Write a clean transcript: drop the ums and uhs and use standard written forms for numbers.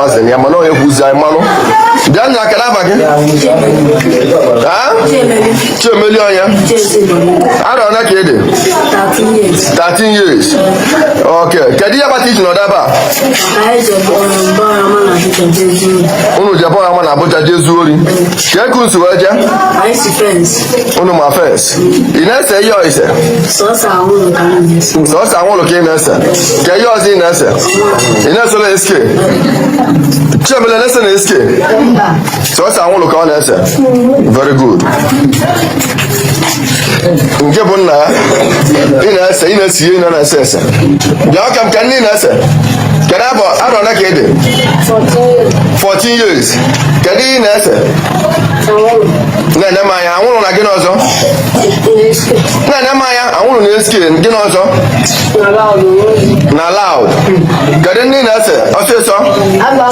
Azị ya mana onye kwuzi anyị malụ. Bịa nna, kedu afa gị? Ha? Chiemeli onye arọ ole ka ị dị? 13 years. 13 years, ok. Kedu ihe kpata iji nọdụ ebe a? Anyị je bọọlụ na Abuja jee zuo. Unu je bọọlụ ama na Abuja jee zuo ori. Kee ka unu wee jee? Anyị si fence. Unu ma fence. Ị na-ese ihe ise? Sọsọ anwụrụ ka m na-ese. Sọsọ anwụrụ ka ị na-ese. Ka ihe ọzọ ị na-ese? Ị na-esole SK? Chiemele na-ese na SK? Mba. Sọsọ anwụrụ ka ọ na-ese. Very good. Nke bụ nna ya, ị na-ese, ị na-esi ihe ị na-ese ese. Bịa ka m ka ndị na-ese. Kedu abọ arọ ole ka ị dị? 14 years. 14 years. Kedu ihe ị na-ese? Anwụrụ. Na-ene m anya. Anwụrụ na gịnị ọzọ? Na-ese. Na-ene m anya. Anwụrụ na SK, gịnị ọzọ? Na loud. Na loud. Kedu ndị na-ese ọsịsọ? Aba.